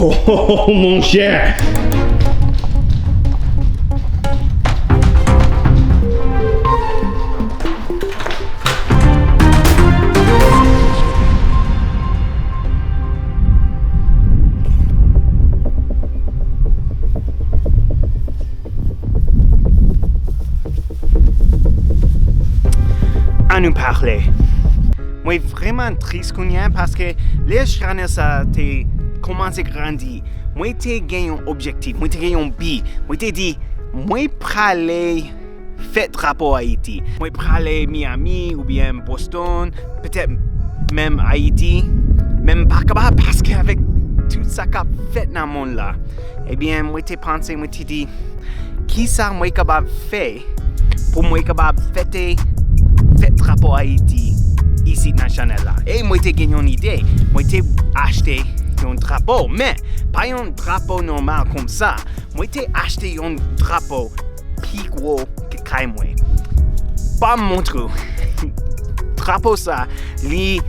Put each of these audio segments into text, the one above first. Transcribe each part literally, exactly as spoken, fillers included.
Oh, oh, oh, monchè! Ann nou pale. Mwen vrèman tris kounye a paske lè chanèl sa te kòmanse grandi, mwen te gen yon objektif, mwen te gen yon bi. Mwen te di, mwen prale fè drapo Ayiti. Mwen prale Miami oubyen Boston, petèt menm Ayiti, men m pa kapab paske avèk tout sa k ap fèt nan mond la, ebyen, mwen te panse, mwen te di, kisa mwen kapab fè pou mwen kapab fete fèt drapo Ayiti isit nan chanèl la? E mwen te gen yon ide, mwen te achte yon drapo, men pa yon drapo nòmal konsa. Mwen te achte yon drapo pi gwo ke kay mwen. Ban m montre w. Drapo sa, li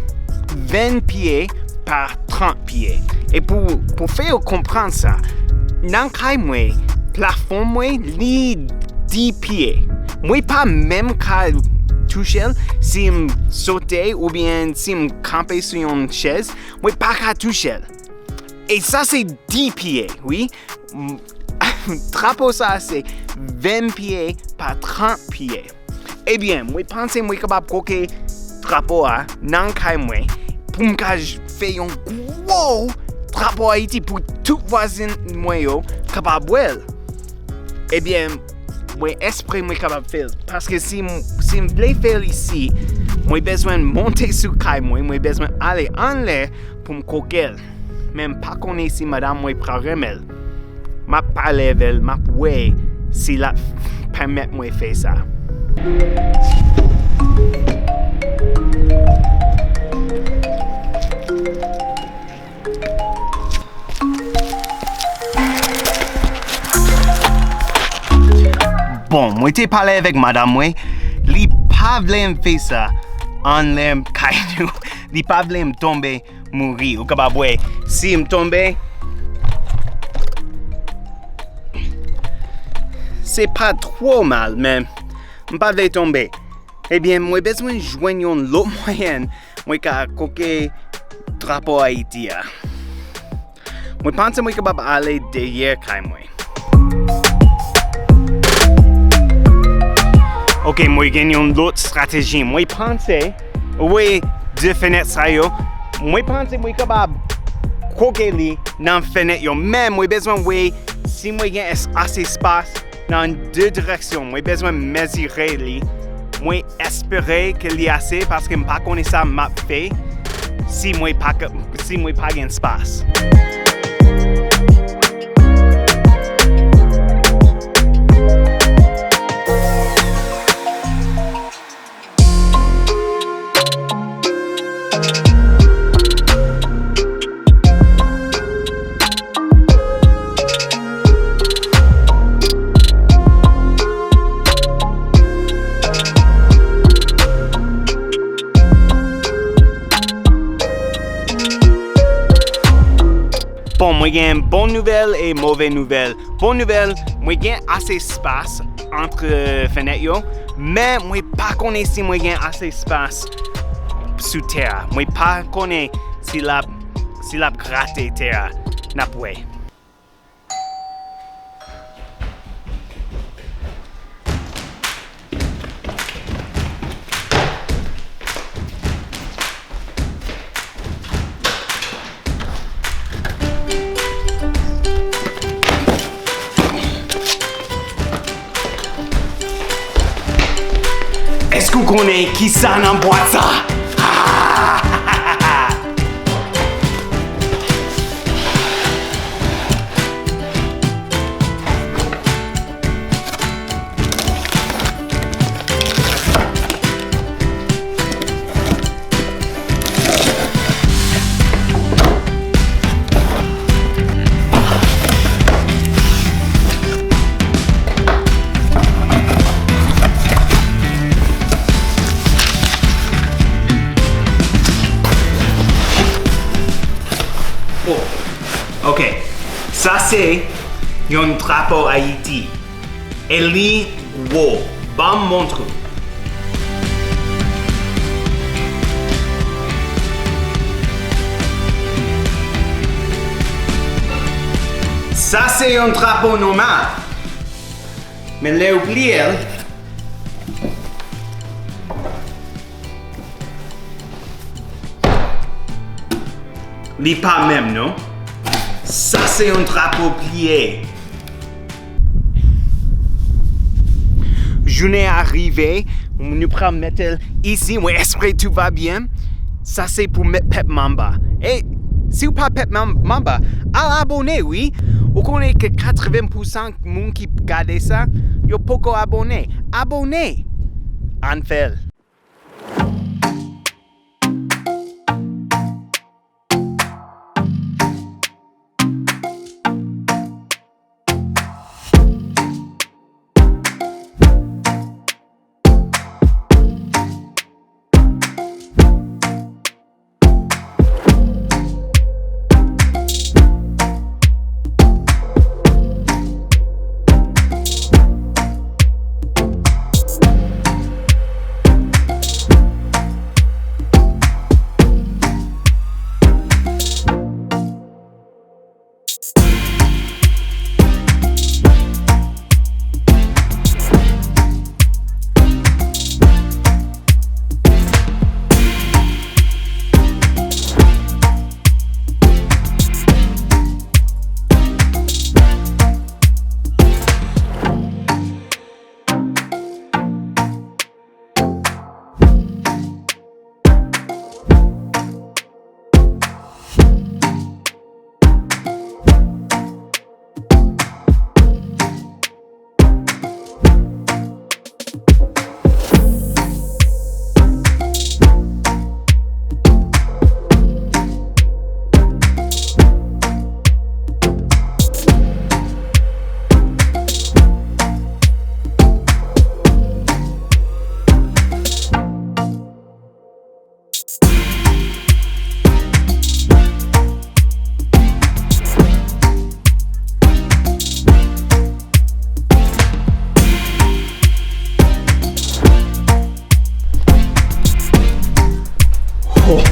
ven pye pa trant pye. E pou, pou fè yo konprann sa, nan kay mwen, plafon mwen, li dis pye. Mwen pa menm ka touche l si m sote oubyen si m kanpe sou yon chèz. Mwen pa ka touche l. E sa se dis pye, wi. M, drapo sa se ven pye pa trant pye. Ebyen, mwen panse mwen kapab koke drapo a nan kay mwen pou m ka j-, fè yon gwo drapo Ayiti pou tout vwazen mwen yo kapab wè l. Ebyen, mwen espere mwen kapab fè l. Paske si m, si m vle fè l isi, mwen bezwen monte sou kay mwen, mwen bezwen ale anlè pou m koke l. Men m pa konnen si madanm mwen pral renmen l. M ap pale avè l, m ap wè si l ap pèmèt mwen fè sa. Bon, mwen te pale avèk madanm mwen, li pa vle m fè sa anlè kay nou. Li pa vle m tonbe, mouri. Ou kapab wè, si m tonbe, se pa twò mal, men m pa vle tonbe. Ebyen, mwen bezwen jwenn yon lòt mwayen mwen ka koke drapo Ayiti a. Mwen panse mwen kapab ale dèyè kay mwen. Ok, mwen gen yon lòt estrateji. Mwen panse, ou wè de fenèt sa yo, mwen panse mwen kapab koke li nan fenèt yo. Men mwen bezwen wè si mwen gen es-, ase espas nan de direksyon. Mwen bezwen mezire li. Mwen espere ke li ase paske m pa konnen sa m ap fè si mwen pa ka, si mwen pa gen espas. Bon, mwen gen bon nouvèl e move nouvèl. Bon nouvèl, mwen gen ase espas ant fenèt yo, men mwen pa konnen si mwen gen ase espas sou tè a. Mwen pa konnen si l ap, si l ap grate tè a. N ap wè. Èske w konnen kisa nan bwat sa? Oh, ok. Sa se yon drapo Ayiti. E li wo. Ban m montre w. Sa se yon drapo nòmal. Men lè w pliye l, li pa menm non. Sa se yon drapo pliye. Jounen a rive, nou pral mete l isi, mwen espere tout va bien. Sa se pou mèt pèp Manba. E si w pa pèp Manba, al abòne wi. Ou konnen ke katreven pousan moun ki gade sa, yo poko abòne. Abòne! Ann fè l.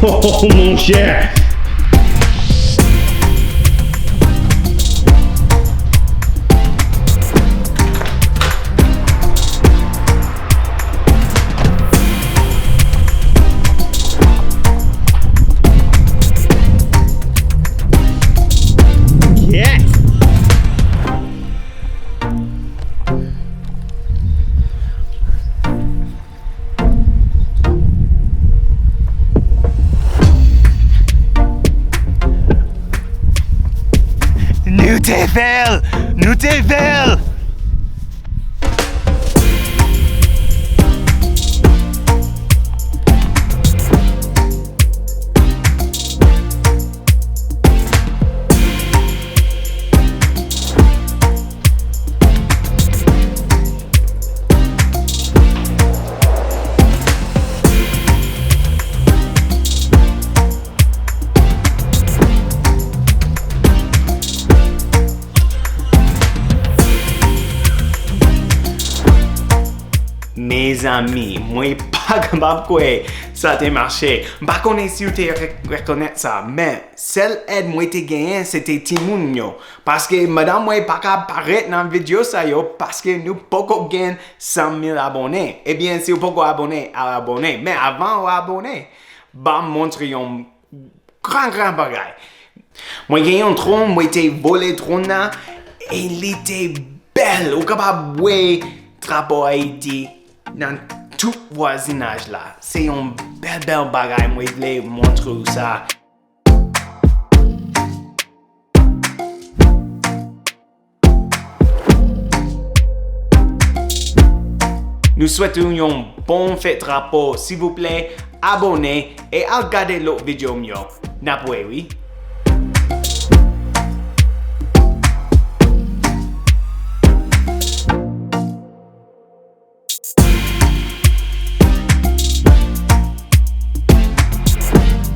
Oh, monchè! Yes! Nou te fè l! Nou te fè l! Mezanmi, mwen pa kapab kwè sa te mache. M pa konnen si w te re-, rekonèt sa, men sèl èd mwen te genyen, se te timoun yo. Paske madanm mwen pa ka parèt nan videyo sa yo, paske nou poko gen san mil abòne. Ebyen, si w poko abòne, al abòne. Men avan w abòne, ban m montre yon gran, gran bagay. Mwen gen yon twòn, mwen te vole twòn nan, e li te bèl. Ou kapab wè drapo Ayiti nan tout vwazinaj la. Se yon bèl, bèl bagay, mwen vle montre w sa. Nou swete w yon bon fèt drapo. Silvouplè, abòne e al gade lòt videyo m yo. N ap wè, wi.